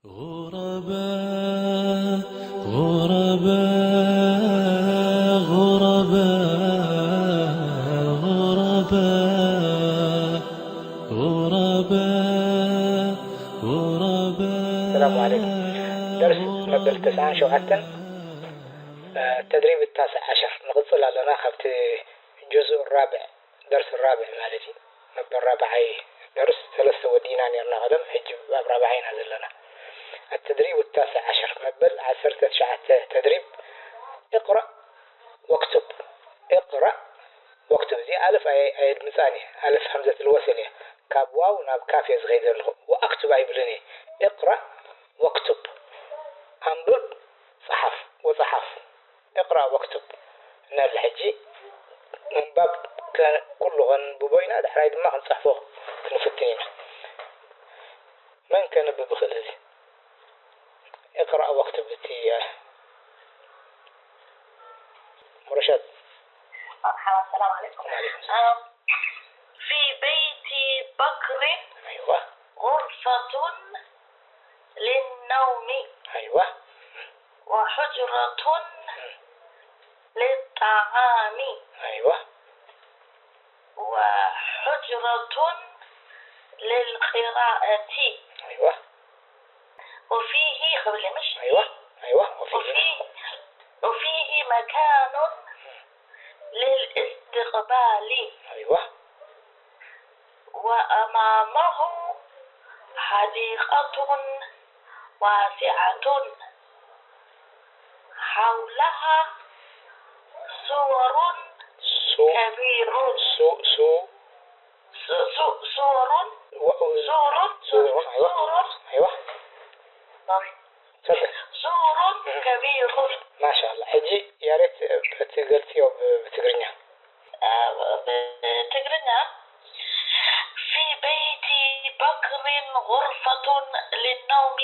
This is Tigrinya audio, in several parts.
غرباء، غرباء، غرباء، غرباء، غرباء. السلام عليكم. درس መበል ተስዓን ሸውዓተን፣ التدريب التاسع عشر ንቕጽል ኣለና ካብቲ ጁዝኡ ራብዕ ደርሲ ራብዕ ማለት እዩ። መበል ራብዓይ ደርስ ሰለስተ ወዲእና ነርና ቀደም፣ ሕጂ ኣብ ራብዓይ ኢና ዘለና። التدريب التاسع عشر መበል ዓሰርተ ትሽዓተ ተድሪብ። اقرأ واكتب، اقرأ واكتب። እዚ ኣልፍ ኣየ-፣ ኣየድምጻን እየ። ኣልፍ همزة الوصل እያ። ካብ ዋው ናብ ካፍ እየ ዝኸይድ ዘለኹ። وأكتب ኣይብልን እየ። اقرأ واكتب። ኣንብብ፣ ጸሓፍ፣ ወጸሓፍ። اقرأ واكتب። ንሕጂ ምንባብ ከ-፣ ኩሉ ከንብቦ ኢና፣ ዳሕራይ ድማ ክንጽሕፎ ክንፍትን ኢና። መን ከንብብ ይኽእል እዚ? اقرأ واكتب እቲ፣ እ፣ ሙረሻድ። مرحبا، السلام عليكم. وعليكم السلام. أم، في بيت بكر أيوة. غرفة للنوم. أيوة. وحجرة للطعام. أيوة. وحجرة للقراءة. أيوة. وفيه، خبلي مش؟ أيوة. أيوة. وفيه. وفيه، وفيه مكان للاستقبال. أيوة. وأمامه حديقة واسعة حولها سور سو-، كبير. سو-، سو-، سو-، سو-، سور. و-، سور. سور. أيوة. سور. أيوة. سوري. تفضل. سور كبير. ما شاء الله. ሕጂ ያሬት፣ እ፣ ትገልጽዮ ብ-፣ ብትግርኛ። እ፣ ብትግርኛ፣ في بيت بكر غرفة للنوم،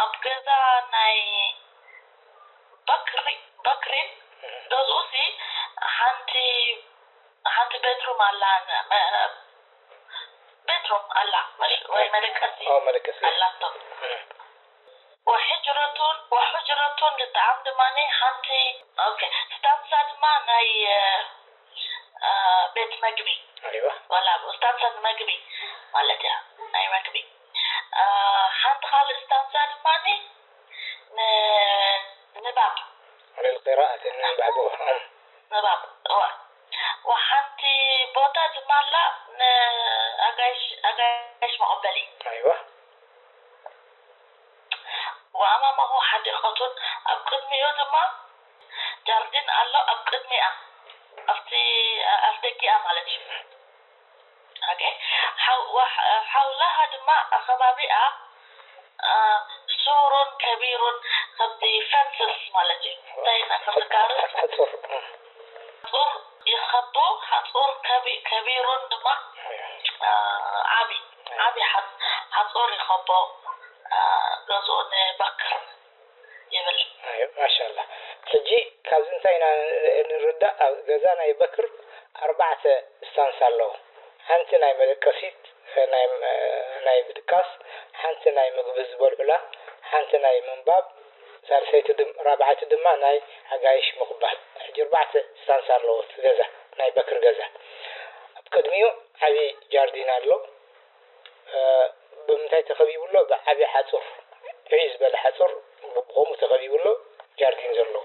ኣብ ገዛ ናይ በክሪ፣ በክሪን እም። ገዝኡሲ ሓንቲ፣ ሓንቲ ቤድሩም ኣላ፣ ን-፣ መ-፣ ቤድሩም ኣላ፣ መ-፣ ወይ መደቀሲ ኣዎ፣ መደቀሲ። ኣላቶ። እም። ወሕጅረቱን፣ ወሕጅረቱን ልጥዓም ድማ ሓንቲ፣ ኦኬ፣ ስታንሳ ድማ ናይ፣ እ፣ እ፣ ቤት መግቢ። ኣይዋ። ዋላ ስታንሳ ንመግቢ ማለት እያ፣ ናይ መግቢ። እ፣ ሓንቲ ካልእ ስታንሳ ድማ ን-፣ ንባብ። للقراءة ንባብ። እም። ንባብ፣ እዋ። ወሓንቲ ቦታ ድማ ኣላ ንኣጋይሽ፣ ኣጋይሽ መቐበሊ። ኣይዋ። وأمامه حديقة، ኣብ ቅድሚኡ ድማ ጃርዲን ኣሎ፣ ኣብ ቅድሚኣ፣ ኣብቲ ኣፍ ደጊኣ ማለት እዩ። ኦኬ። ሓው-፣ ወሕ-፣ ሓውላሃ ድማ ኣኸባቢኣ፣ አ፣ ሱሩን ከቢሩን ከምዚ ፈንስስ ማለት እዩ። እንታይ ኢና ከምዚ ጋርድ? ሓጹር። ሓጹር ይኸቦ፣ ሓጹር ከቢ-፣ ከቢሩን ድማ፣ አ፣ ዓቢ፣ ዓቢ ሓ-፣ ሓጹር ይኸቦ፣ አ፣ ገዝኡ ንበክር። ይብል። ኣዮ፣ ማሻላ። ሕጂ ካብዚ እንታይ ኢና ንርዳእ? ኣብ ገዛ ናይ በክር ኣርባዕተ ስታንስ ኣለዎ። ሓንቲ ናይ መደቀሲት፣ ናይ፣ ናይ ምድቃስ፣ ሓንቲ ናይ ምግቢ ዝበልዑላ፣ ሓንቲ ናይ ምንባብ፣ ሳልሰይቲ ድም-፣ ራብዓይቲ ድማ ናይ ኣጋይሽ ምቕባል። ሕጂ ኣርባዕተ ስታንስ ኣለዎ እቲ ገዛ፣ ናይ በክር ገዛ። ኣብ ቅድሚኡ ዓቢ ጃርዲን ኣሎ። እ፣ ብምንታይ ተኸቢቡ ኣሎ? ብዓቢ ሓጹር፣ ዕብይ ዝበለ ሓጹር፣ ብ-፣ ብኸምኡ ተኸቢቡ ኣሎ፣ ጃርዲን ዘለዎ።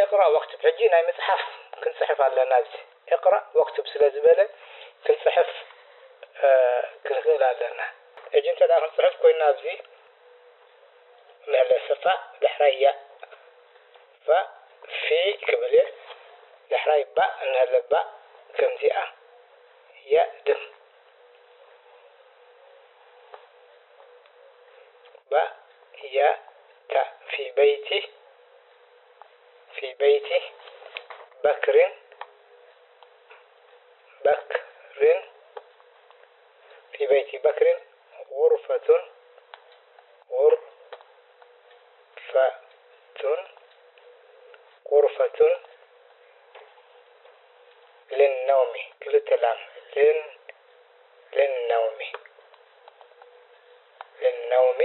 اقرأ واكتب። ሕጂ ናይ ምጽሓፍ ክንጽሕፍ ኣለና። ኣብዚ اقرأ واكتب ስለ ዝበለ ክንጽሕፍ፣ እ፣ ክንክእል ኣለና። ሕጂ እንተ ደኣ ክንጽሕፍ ኮይንና ኣብዚ ንህለ ሰፋ፣ ዳሕራይ ያእ፣ ፋ፣ ፊ ክብል እየ። ዳሕራይ ባእ፣ ንህለ ባእ፣ ከምዚኣ፣ ያእ፣ ድም። باء، ياء، تاء. في بيت، في بيت بكر، بكر، في بيت بكر غرفة، غرفة، غرفة للنوم، ክልተ ላም፣ ልን-፣ للنوم، للنوم،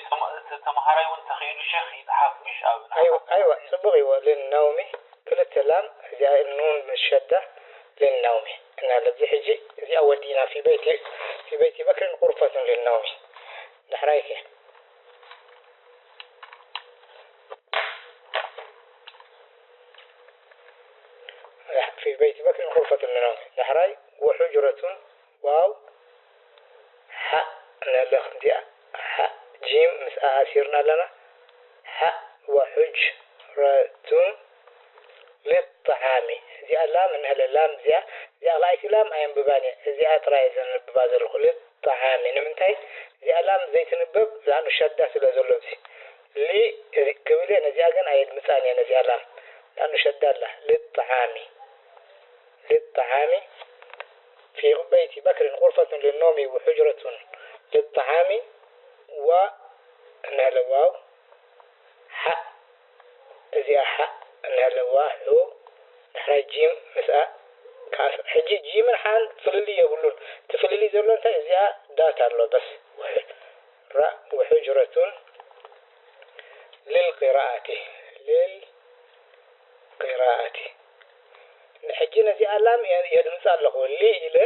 ተማ- እቲ ተምሃራይ እውን ተኽኢሉ ሸኽ ይፅሓፍ፣ ምሽ ኣብ ኣይወ ኣይወ ጽቡቕ ይዎ ልነውሚ ክልተ ላም እዚኣ ኑን ምስ ሸዳ ልነውሚ እና ለዚ ሕጂ እዚኣ ወዲእና ፊ በይቲ ፊ በይቲ በክርን ቁርፈትን ልነውሚ ዳሕራይ ከ ፊ በይቲ በክርን ቁርፈትን ልነውሚ ዳሕራይ ወሑጅረቱን ዋው ሓእ ነለ ከምዚኣ ሓእ ጂም ምስኣ ኣሲርና ኣለና ሓእ ወሑጅረቱን ልጠዓሚ እዚኣ ላም እንሀለ ላም እዚኣ እዚኣ ካልኣይቲ ላም ኣየንብባን እየ እዚኣ ጥራይ እየ ዘንብባ ዘለኹ ልጠዓሚ ንምንታይ እዚኣ ላም ዘይትንበብ ላኑ ሸዳ ስለ ዘሎ እዚ ሊ ክብል እየ ነዚኣ ግን ኣየድምፃን እየ ነዚኣ ላም ላኑ ሸዳ ኣላ ልጠዓሚ ልጠዓሚ في بيت بكر غرفة للنوم وحجرة للطعام و እንሀለ ዋው ሓእ እዚኣ ሓእ እንሀለ ዋ ሑ ዳሕራይ ጂም ምስኣ ከኣ ሕጂ ጂምን ሓን ፍልልይ የብሉን እቲ ፍልልይ ዘሎ እንታይ እዚኣ ዳት ኣሎ በስ ውሕ- ራ ውሑጅረቱን ልልቅራኣቲ ልል ቅራኣቲ ሕጂ ነዚኣ ላም የድምፃ ኣለኹ ሊ ኢለ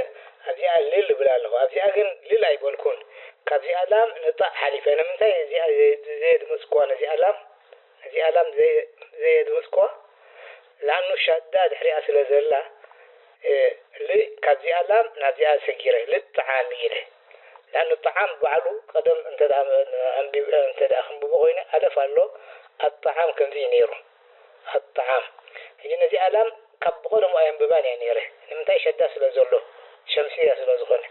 ኣብዚኣ ልል እብል ኣለኹ ኣብዚኣ ግን ልል ኣይበልኩን ካብዚኣ ላም ንጣዕ ሓሊፈ ንምንታይ እዚኣ ዘየድምፅኩዋ ነዚኣ ላም ነዚኣ ላም ዘየድምፅኩዋ ላኑ ሻዳ ድሕሪኣ ስለ ዘላ ል ካብዚኣ ላም ናብዚኣ ሰጊረ ልጥዓም ኢለ ላኑ ጣዓም ባዕሉ ቀደም እንተ እንተ ክንብቦ ኮይነ ኣለፍ ኣሎ ኣጣዓም ከምዚ እዩ ነይሩ ኣጣዓም። ሕጂ ነዚኣ ላም ካብ ብቐደሙ ኣየንብባን እየ ነይረ። ንምንታይ ሸዳ ስለ ዘሎ፣ ሸምስያ ስለ ዝኾነ።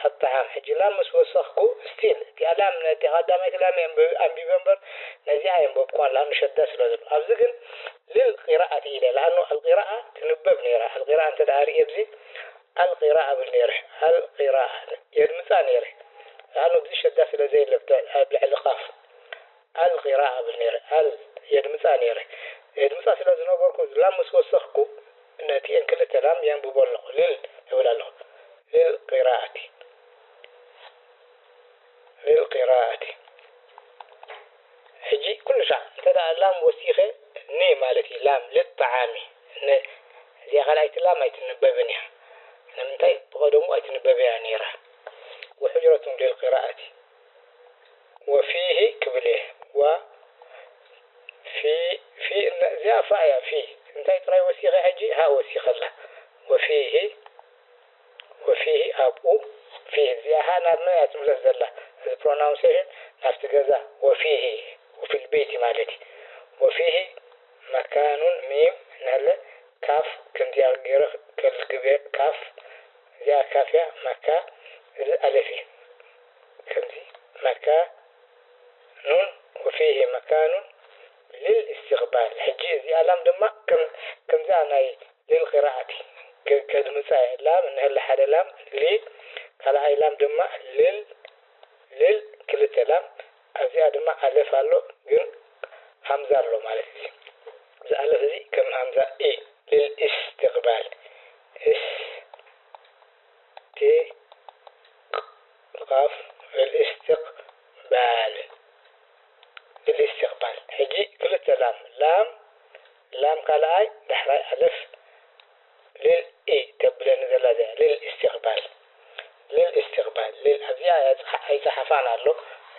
ኣጣዓም። ሕጂ ላም ምስ ወሰኽኩ፣ ስቲል እቲኣ ላም ነቲ ቀዳመይቲ ላም እየ ኣንቢበ እምበር ነዚኣ ኣየንበብኩዋን፣ ለኣኑ ሸዳ ስለ ዘሎ። ኣብዚ ግን ልል ቂራኣት ኢለ፣ ለኣኑ ኣልቂራኣ ትንበብ ነይራ። ኣልቂራኣ እንተ ደኣ ርእየ ኣብዚ ኣልቂራኣ እብል ነይረ። ኣልቂራኣ የድምጻ ነይረ። ለኣኑ ኣብዚ ሸዳ ስለ ዘየለ ኣብ ልዕሊ ቃፍ። ኣልቂራኣ እብል ነይረ። ኣል የድምጻ ነይረ። የድምጻ ስለ ዝነበርኩ ላም ምስ ወሰኽኩ ነቲኤን ክልተ ላም የንብቦ ኣለኹ። ልል እብል ኣለኹ። ልል ቂራኣቲ። ልል ቂራኣቲ። ሕጂ ኩሉ ሻዕ እንተ ደኣ ላም ወሲኸ ኒ ማለት እዩ። ላም ልጥዓሚ። ን እዚኣ ካልኣይቲ ላም ኣይትንበብን እያ። ንምንታይ ብቐደሙ ኣይትንበብ እያ ነይራ። ወሑጅረቱን ልል ቂራኣቲ። ወፊሂ ክብል እየ። ዋ ፊ ፊ እዚኣ ፋ እያ ፊ እንታይ ጥራይ ወሲኸ ሕጂ ሃ ወሲኸላ ወፊሂ ወፊሂ ኣብኡ ፊ እዚኣ ሃ ናብ መን እያ ትምለስ ዘላ እዚ ፕሮናውንሴሽን ናብቲ ገዛ ወፊሂ ወፊል ቤቲ ማለት እዩ ወፊሂ መካኑን ሚም ናለ ካፍ ከምዚኣ ገይረ ከልግብ እየ ካፍ እዚኣ ካፍ እያ መካ እዚ ኣለፍ እዩ ከምዚ መካ ኑን ወፊሂ መካኑን ልልእስትቕባል። ሕጂ እዚኣ ላም ድማ ከምዛ ናይ ልልቅራኣቲ ከድምፃ እየ። ላም እንሀለ ሓደ ላም ሊ ካልኣይ ላም ድማ ልል ልል ክልተ ላም ኣብዚኣ ድማ ኣለፍ ኣሎ ግን ሃምዛ ኣሎ ማለት እዚ እዚ ኣለፍ እዚ ከም ሃምዛ ኢ ልልእስትቕባል እስ ቲ ቃፍ ልእስትቅባል ልእስትቅባል ሕጂ ክልተ ላም ላም ላም ካልኣይ ዳሕራይ ኣለፍ ልል ኢ ተብለኒ ዘላ እዚኣ ልል እስትቅባል ልል እስትቅባል ልል ኣብዚኣ ኣይፀሓፋን ኣሎ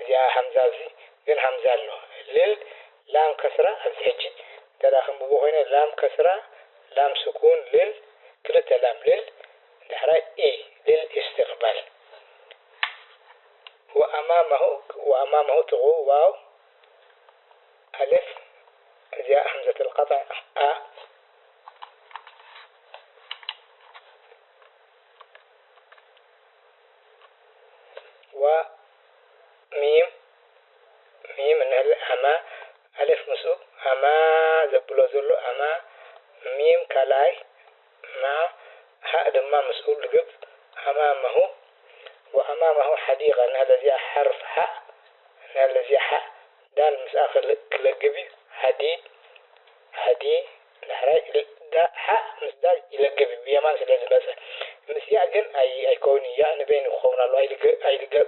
እዚኣ ሃምዛ ኣብዚ ግን ሃምዛ ኣሎ ልል ላም ከስራ ኣብዚ ሕጂ እንተ ክንብቦ ኮይነ ላም ከስራ ላም ስኩን ልል ክልተ ላም ልል ዳሕራይ ኢ ልል እስትቅባል ወኣማመሁ ወኣማመሁ ጥቑ ዋው ኣልፍ እዚኣ همزة القطع ኣ ዋ ሚም ሚም እንሀለ ኣማ ኣልፍ ምስኡ ኣማ ዘብሎ ዘሎ ኣማ ሚም ካልኣይ ማ ሃእ ድማ ምስኡ ልግብ ኣማመሁ ወኣማመሁ ሓዲቀ እንሀለ እዚኣ ሓርፍ ሓእ እንሀለ እዚኣ ሓእ ዳል ምስኣ ክለግብ እዩ ሓዲ ሓዲ ዳሕራይ ሓእ ምስ ዳል ይለግብ እዩ ብየማን ስለ ዝመፀ ምስያ ግን ኣይከውን እዩ ያእ ንበይኑ ክኸውን ኣለዎ ኣይልገብ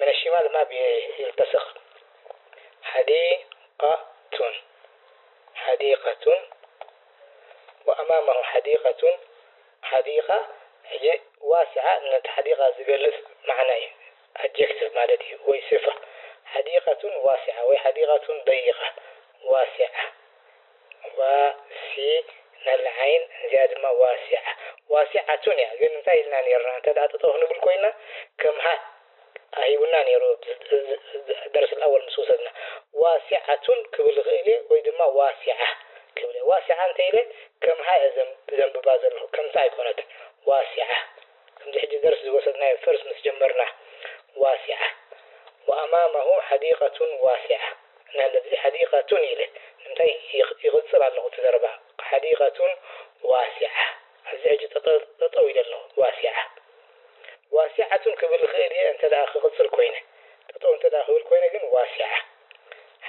من الشمال ما يلتصق ሓዲቐቱን ሓዲቓ ሕጂ ዋሲዓ ነቲ ሓዲቓ ዝገልጽ መዓና እዩ። ኣድጀክቲቭ ማለት እዩ ወይ ስፍር። ሓዲቐቱን ዋሲዓ ወይ ሓዲቐቱን ደይቓ ዋሲዓ። ዋሲ ነልዓይን እዚኣ ድማ ዋሲዓ። ዋሲዓቱን እያ። ግን እንታይ ኢልና ነርና? እንተ ደኣ ጠጠው ክንብል ኮይና ከም ሃ ኣሂቡና ነይሩ። ደርስ ኣወል ምስ ወሰድና ዋሲዓቱን ክብል ይኽእል እየ ወይ ድማ ዋሲዓ ክብል እየ። ዋሲዓ እንተ ኢለ ከም ሃ እየ ዘንብባ ዘለኹ፣ ከምታ ኣይኮነትን። ዋሲዓ ከምዚ ሕጂ ደርስ ዝወሰድናዮ ፈርስ ምስ ጀመርና ዋሲዓ። ወኣማመሁ ሓዲቀቱን ዋሲዓ። ናለዚ ሓዲቀቱን ኢለ ንምንታይ ይቕጽል ኣለኹ እቲ ዘረባ። ሓዲቀቱን ዋሲዓ። ኣብዚ ሕጂ ጠጠው ኢለ ኣለኹ። ዋሲዓ ዋሲዓቱን ክብል ይኽእል እየ እንተ ደኣ ክቕጽል ኮይነ። ጠጠው እንተ ደኣ ክብል ኮይነ ግን ዋሲዓ።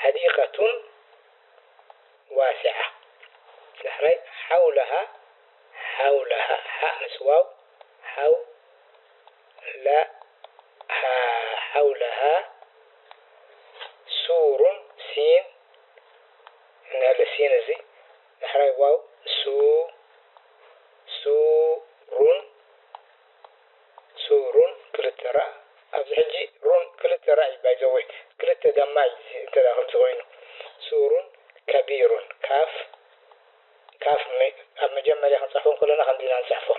ሓዲቀቱን ዋሲዓ። ዳሕራይ ሓውለሃ ሓውለሃ ሓ ምስ ዋው ሓው ለሃ ሓውለሃ ሱሩን ሲን እናለ ሲን እዚ ዳሕራይ ዋው ሱ ሱሩን ሱሩን ክልተ ራ ኣብዚ ሕጂ ሩን ክልተ ራ እዩ ባይዘወይ ክልተ ጋማ እዩ እዚ እንተ ከምዚ ኮይኑ ሱሩን ከቢሩን ካፍ ካፍ ኣብ መጀመርያ ክንፅሕፎ ከለና ከምዚ ኢና ንፅሕፎ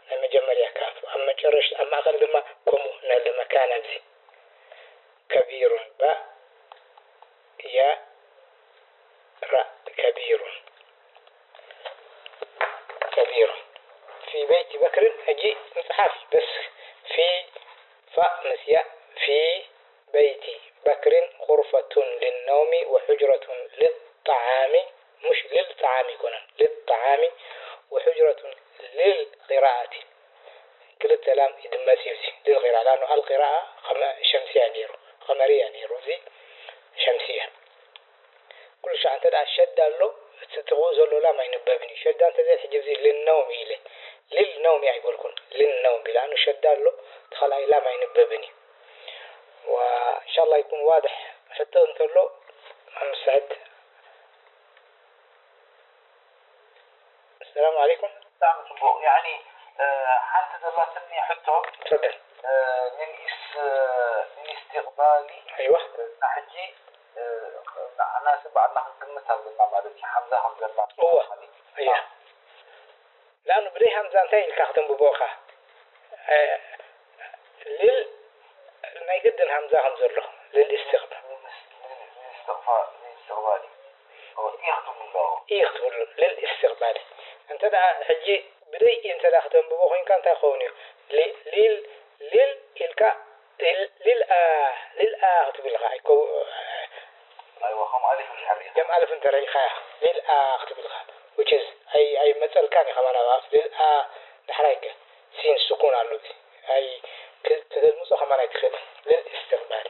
ናይ መጀመርያ ካፍ ኣብ መጨረሽ ኣብ ማእኸል ድማ ከምኡ ንህሊ መካን ኣብዚ ከቢሩን ባ ያ ራ ከቢሩን ከቢሩን ፊ በይቲ በክርን ሕጂ ምፅሓፍ እዩ በስ ፊ ፋእ ምስ ያ ፊ በይቲ በክርን غرفة للنوم وحجرة للطعام مش للطعام ኣይኮነን للطعام وحجرة للقراءة ክልተ ላም ይድመፅ እዩ እዚ للقراءة لأنه القراءة ኸመ ሸምስያ ነይሩ ኸመርያ ነይሩ እዚ ሸምስያ ኩሉ ሻዕ እንተ ደኣ ሸዳ ኣሎ እቲ ጥቕኡ ዘሎ ላም ኣይንበብን እዩ ሸዳ እንተ ዘይ ሕጂ እዚ ልነውም ኢለ ልልነውም ኣይበልኩን ልልነውም ኢለ ኣኑ ሸዳ ኣሎ እቲ ካልኣይ ላም ኣይንበብን እዩ وإن شاء الله يكون واضح ሕቶ እንተሎ ምሳዕድ السلام عليكم. ብጣዕሚ ጽቡቕ። ያዕኒ፣ እ፣ ሓንቲ ዘላትኒ ሕቶ፣ تفضل. እ፣ ሊልኢስ-፣ እ፣ ሊልኢስቲቕባሊ፣ أيوة. እ፣ ንሕጂ፣ እ፣ ንዓናሲ ባዕልና ክንግምት ኣለና ማለት እዩ። ሓምዛ ከም ዘላ እወ። ማለት እዩ። እያ። ኣዎ። لأنه ብደይ ሃምዛ እንታይ ኢልካ ከተንብቦ ኢኻ? እ፣ ሊል ናይ ግድን ሃምዛ ከም ዘሎ፣ ሊልኢስቲቕባል። ሊልኢስቲቕባሊ። ኦ፣ ኢኽ ትብሉ ኣለዎ። ኢኽ ትብሉ፣ ሊልኢስቲቕባሊ። እንተ ደኣ ሕጂ ብደይ እንተ ደኣ ክተንብቦ ኮይንካ እንታይ ክኸውን እዩ? ሊ-፣ ሊል፣ ሊል ኢልካ፣ ሊል፣ ሊል፣ አ፣ ሊል፣ አ ክትብል ኢኻ። ኣይኮ-፣ ኣይዋ፣ ከም ኣሊፍ እንድሕር ሪኢኻ። ከም ኣልፍ እንተ ርኢኻ፣ ሊል፣ አ ክትብል ኢኻ። Which is፣ ኣይ-፣ ኣይመጸልካን እዩ ከማን ኣብ ኣፍ። ሊል፣ አ፣ ዳሕራይ ከ፣ ሲን ስኩን ኣሎ። ኣይ፣ ክ-፣ ከተልምጾ ከማን ኣይትኽእልን። ሊልኢስቲቕባሊ።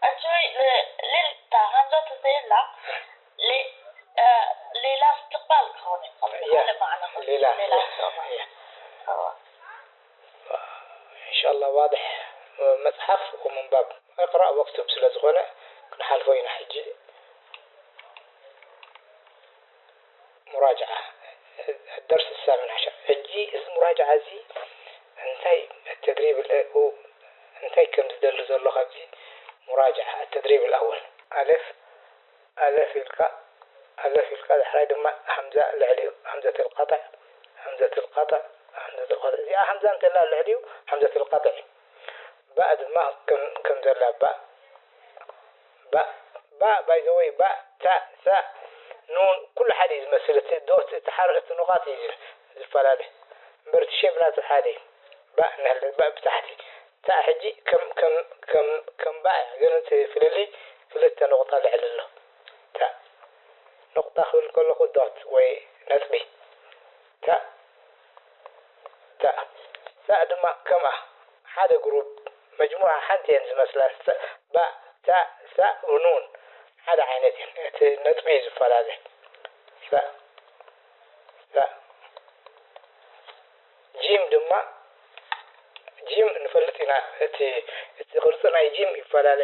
Actually, ል-፣ ሌላ ሃምዛ ተዘየላ፣ ሌ-፣ እ፣ ሌላ እስትቕባል ክኸውን እዩ። እያ። ካልእ ማዕና ኸውን። ሌላ፣ ሌላ እያ፣ እስትቕባል። እያ። እዋ። إن شاء الله واضح. መጽሓፍ ወምንባብ፣ እቕራእ ወክቱብ ስለ ዝኾነ ክንሓልፎ ኢና ሕጂ። ሙራጅዓ፣ ደርስ الثامن عشر። ሕጂ እዚ ሙራጅዓ እዚ እንታይ ተድሪብ ለ-፣ ኡ፣ እንታይ ከም ዝደሊ ዘሎ ካብዚ ሙራጅዓ፣ التدريب الأول። ኣለፍ፣ ኣለፍ ኢልካ፣ ኣለፍ ኢልካ፣ ዳሕራይ ድማ ሃምዛ ልዕሊኡ፣ ሃምዘተል ቀጥዕ፣ ሃምዘተል ቀጥዕ፣ ሃምዘተል ቀጥዕ። እዚኣ ሃምዛ እንተላ ልዕሊኡ፣ ሃምዘተል ቀጥዕ እዩ። ባእ ድማ ከም፣ ከም ዘላ ባእ። ባእ፣ ባእ፣ by the way፣ ባእ፣ ታእ፣ ሳእ፣ ኑን፣ ኩሉ ሓደ እዩ ዝመስል። እቲ ዶት፣ እቲ ሓር-፣ እቲ ኑቓጥ እዩ ዝ-፣ ዝፈላለ። እምበር እቲ ሼፕ ናቱ ሓደ እዩ። ባእ እናሃለ፣ ባእ ብታሕቲ። ታእ ሕጂ ከም፣ ከም፣ ከም፣ ከም ባእ እያ። ግን እቲ ፍልልይ ክልተ ኑቕጣ ልዕሊ ኣሎ። ታእ። ኑቕጣ ክብል ከለኹ ዶት ወይ ነጥቢ። ታእ። ታእ። ሳእ ድማ ከምኣ። ሓደ ግሩፕ መጅሙዓ ሓንቲ እየን ዝመስላ። ሳ-፣ ባእ፣ ታእ፣ ሳእ፣ ኑን ሓደ ዓይነት እየን። እቲ ነጥቢ እዩ ዝፈላለ። ሳእ፣ ሳእ። ጂም ድማ፣ ጂም ንፈልጥ ኢና። እቲ፣ እቲ ቅርጺ ናይ ጂም ይፈላለ።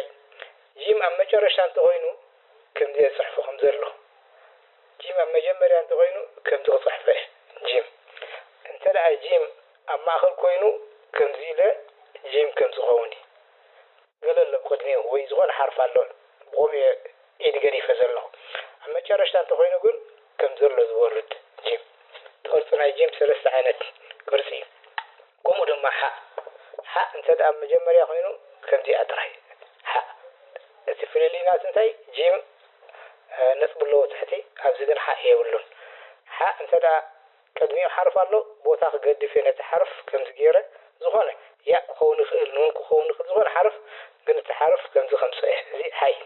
ጂም ኣብ መጨረሻ እንተኾይኑ ከምዚ እየ ዝጽሕፎ ከም ዘሎ። ጂም ኣብ መጀመርያ እንተኾይኑ ከምዚ ክጽሕፎ እየ። ጂም። እንተ ደኣ ጂም ኣብ ማእከል ኮይኑ ከምዚ ኢለ ጂም ከም ዝኸውን እዩ። ገለ ኣሎ ብቕድሚኡ ወይ ዝኾነ ሓርፍ ኣሎ። ብኸምኡ እየ ኢድ ገዲፈ ዘለኹ። ኣብ መጨረሽታ እንተኾይኑ ግን ከም ዘሎ ዝወርድ ጂም። እቲ ቅርጺ ናይ ጂም ሰለስተ ዓይነት ቅርጺ እዩ። ከምኡ ድማ ሓ። ሓ እንተ ደኣ ኣብ መጀመርያ ኮይኑ ከምዚኣ ጥራይ። ሓ። እቲ ፍልልይ ናቱ እንታይ? ጂም፣ እ፣ ነጥቢ ኣለዎ ትሕቲ፣ ኣብዚ ግን ሓ የብሉን። ሓ እንተ ደኣ ቅድሚኡ ሓርፍ ኣሎ፣ ቦታ ክገድፍ እየ ነቲ ሓርፍ ከምዚ ገይረ፣ ዝኾነ ያእ ክኸውን ይኽእል፣ ኑን ክኸውን ይኽእል፣ ዝኾነ ሓርፍ፣ ግን እቲ ሓርፍ ከምዚ ከምጽኦ እየ። እዚ ሓ እዩ።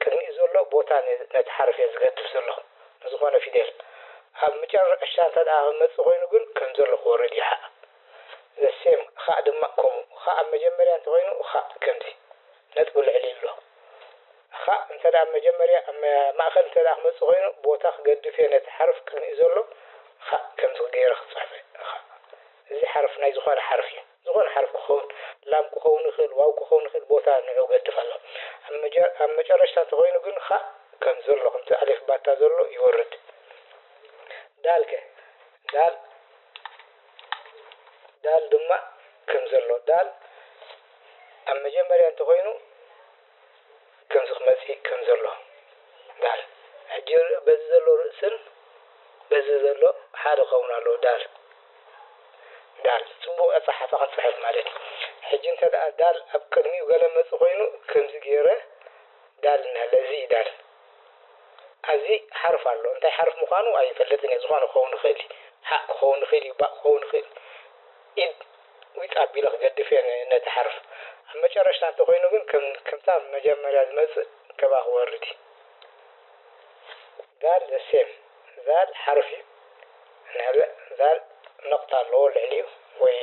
ቅድሚኡ ዘሎ ቦታ ነ-፣ ነቲ ሓርፍ እየ ዝገድፍ ዘለኹ፣ ንዝኾነ ፊደል። ኣብ መጨረሽታ እንተ ደኣ ክመጽእ ኮይኑ ግን ከም ዘሎ ክወርድ እዩ ሓ። The same፣ ኻእ ድማ ከምኡ። ኻእ ኣብ መጀመርያ እንተኾይኑ ኻእ ከምዚ ነጥቢ ልዕሊ ኣሎ። ኻእ እንተ ደኣ ኣብ መጀመርያ፣ ኣብ መ-፣ ማእከል እንተ ደኣ ክመጽእ ኮይኑ ቦታ ክገድፍ እየ ነቲ ሓርፍ ቅድሚኡ ዘሎ ኻእ ከምዚ ገይረ ክጽሕፎ። ኻእ። እዚ ሓርፍ ናይ ዝኾነ ሓርፍ እዩ። ዝኾነ ሓርፍ ክኸውን፣ ላም ክኸውን ይኽእል፣ ዋው ክኸውን ይኽእል፣ ቦታ ንዕኡ ገድፍ ኣሎ። ኣብ መጀ-፣ ኣብ መጨረሽታ እንተኾይኑ ግን ኻእ ከም ዘሎ፣ ከምቲ ኣሌፍ ባታ ዘሎ ይወርድ። ዳል ከ? ዳል፣ ዳል ድማ ከም ዘሎ። ዳል ኣብ መጀመርያ እንተኾይኑ ከምዚ ክመጽእ ከም ዘሎ። ዳል። ሕጂ በዚ ዘሎ ርእስን በዚ ዘሎ ሓደ ክኸውን ኣለዎ። ዳል። ዳል። ጽቡቕ ኣጸሓሕፋ ክንጽሕፍ ማለት እዩ። ሕጂ እንተ ደኣ ዳል ኣብ ቅድሚኡ ገለ መጽእ ኮይኑ ከምዚ ገይረ ዳል እናለ፣ እዚ እዩ ዳል። ኣብዚ ሓርፍ ኣሎ። እንታይ ሓርፍ ምዃኑ ኣይፈልጥን እየ። ዝኾነ ክኸውን ይኽእል እዩ። ሓእ ክኸውን ይኽእል እዩ። ባእ ክኸውን ይኽእል። ኢድ ዊጥ ኣቢለ ክገድፍ እየ ነ-፣ ነቲ ሓርፍ። ኣብ መጨረሽታ እንተኾይኑ ግን ከም-፣ ከምታ መጀመርያ ዝመጽእ ከምኣ ክወርድ እዩ። ዛል the same። ዛል ሓርፍ እዩ። እንሀለ ዛል ነቕጣ ኣለዎ ልዕሊኡ ወይ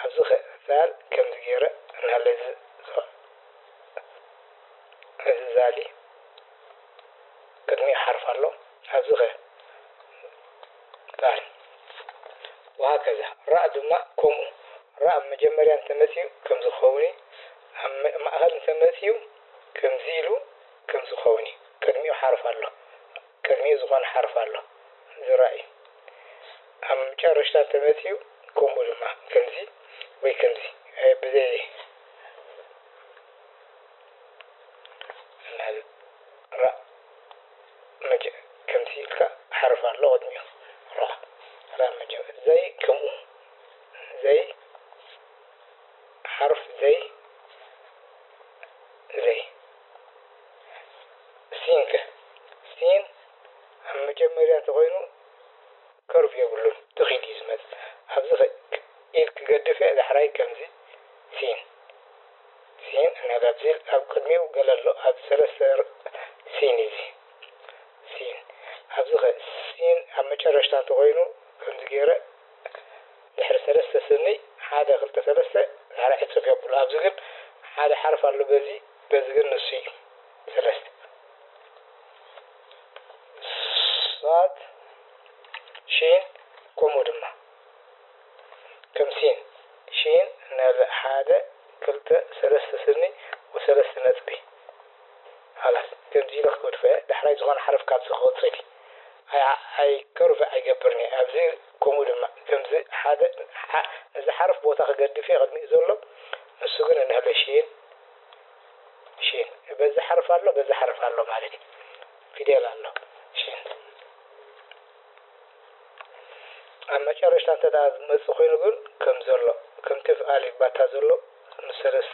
ኣብዚ ኸ ዛል ከምዚ ገይረ እንሀለ እዚ እዚ ዛሊ ቅድሚኡ ሓርፍ ኣሎ። ኣብዚ ኸ ዛል። ወሃከዛ። ራእ ድማ ከምኡ። ራእ ኣብ መጀመርያ እንተመጺኡ ከምዚ ክኸውን እዩ። ኣብ መ-፣ ማእኸል እንተመጺኡ ከምዚ ኢሉ ከምዚ ክኸውን እዩ። ቅድሚኡ ሓርፍ ኣሎ። ቅድሚኡ ዝኾነ ሓርፍ ኣሎ። እዚ ራእ እዩ። ኣብ መጨረሽታ እንተመጺኡ ከምኡ ድማ ከምዚ ወይ ከምዚ፣ እ፣ ብዘይ ራ መጀ-፣ ከምዚ ኢልካ ሓርፍ ኣሎ ቅድሚኡ። ራ፣ ራ መጀ-፣ ዘይ ከምኡ። ዘይ ሓርፍ ዘይ፣ ዘይ። ሲን ከ? ሲን ኣብ መጀመርያ እንተኾይኑ ከርቭ የብሉን፣ ትኽ ኢሉ እዩ ዝመጽእ። ኣብዚ ኸ-፣ ኢድ ክገድፍ እየ፣ ዳሕራይ ከምዚ ሲን። ሲን፣ እና ኣብዚ ኣብ ቅድሚኡ ገለ ኣሎ፣ ኣብ ሰለስተ ር-፣ ሲን እዩ እዚ። ሲን። ኣብዚ ኸ-፣ ሲን ኣብ መጨረሽታ እንተኾይኑ ከምዚ ገይረ ድሕሪ ሰለስተ ስኒ፣ ሓደ፣ ክልተ፣ ሰለስተ፣ ዳሕራይ ዕጽፍ የብሉ። ኣብዚ ግን ሓደ ሓርፍ ኣሎ፣ በዚ፣ በዚ ግን ንሱ እዩ። ሰለስተ። ሳድ፣ ሺን፣ ከምኡ ድማ ከም ሲን፣ ሺን፣ ነዚ ሓደ፣ ክልተ፣ ሰለስተ ስኒ ወሰለስተ ነጥቢ። ሃላስ፣ ከምዚ ኢለ ክገድፎ እየ። ዳሕራይ ዝኾነ ሓረፍ ካብዚ ክቕጽል እዩ። ኣይ-፣ ኣይ-፣ ከርቭ ኣይገብርን እየ። ኣብዚ ከምኡ ድማ፣ ከምዚ ሓደ፣ ሓ-፣ ነዚ ሓረፍ ቦታ ክገድፍ እየ፣ ቅድሚኡ ዘሎ። ንሱ ግን እንሀለ ሺን፣ ሺን። በዚ ሓረፍ ኣሎ፣ በዚ ሓረፍ ኣሎ ማለት እዩ። ፊደል ኣሎ። ሺን። ኣብ መጨረሽታ እንተ ደኣ ዝመጽእ ኮይኑ ግን ከም ዘሎ፣ ከምቲ ኣብ ኣሊፍ ባታ ዘሎ ንሰለስተ።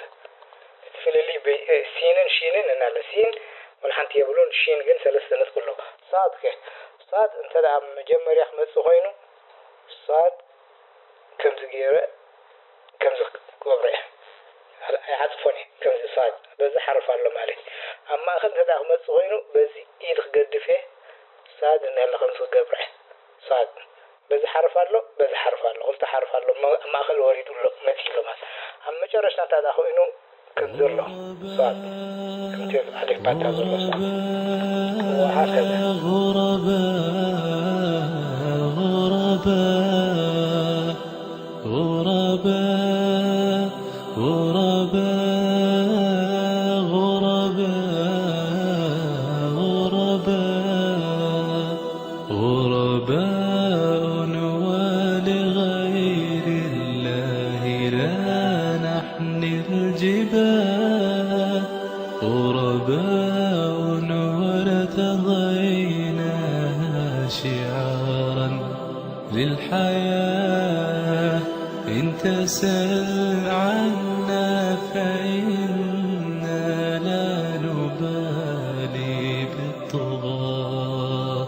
እቲ ፍልልይ በይ-፣ እ፣ ሲንን ሺንን እናለ። ሲን ወላ ሓንቲ የብሉን፣ ሺን ግን ሰለስተ ነጥቢ ኣለዎ። ሳድ ከ? ሳድ እንተ ደኣ ኣብ መጀመርያ ክመጽእ ኮይኑ፣ ሳድ ከምዚ ገይረ፣ ከምዚ ክገብሮ እየ። ኣይዓጽፎን እየ። ከምዚ ሳድ፣ በዚ ሓርፍ ኣሎ ማለት እዩ። ኣብ ማእከል እንተ ደኣ ክመጽእ ኮይኑ፣ በዚ ኢድ ክገድፍ እየ። ሳድ እንሀለ ከምዚ ክገብሮ እየ። ሳድ። በዚ ሓርፍ ኣሎ፣ በዚ ሓርፍ ኣሎ። ክልተ ሓርፍ ኣሎ። ማ-፣ ኣብ ማእከል ወሪዱ ኣሎ፣ መጺኡ ኣሎ ማለት። ኣብ መጨረሽታ እንተ ደኣ ኮይኑ፣ ከም ዘሎ። ሳድ። ከምቲ ኣሊፍ ባታ ዘሎ ሳድ። ወሃከዛ። غرباء، غرباء، غرباء، غرباء، غرباء، غرباء. الجبال غرباء وارتضينا شعارا للحياة. إن تسل عنا فإنا لا نبالي بالطغاة.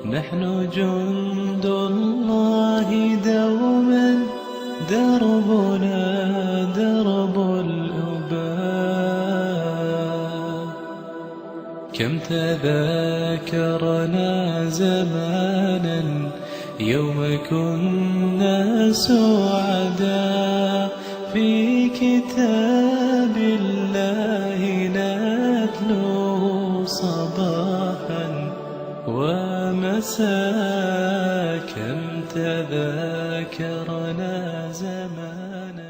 نحن جند الله دوما، دربنا درب الأباء. كم تذاكرنا زمانا يوم كنا سعداء، في كتاب الله نتلو صباحا ومساء. كم تذاكرنا زمانا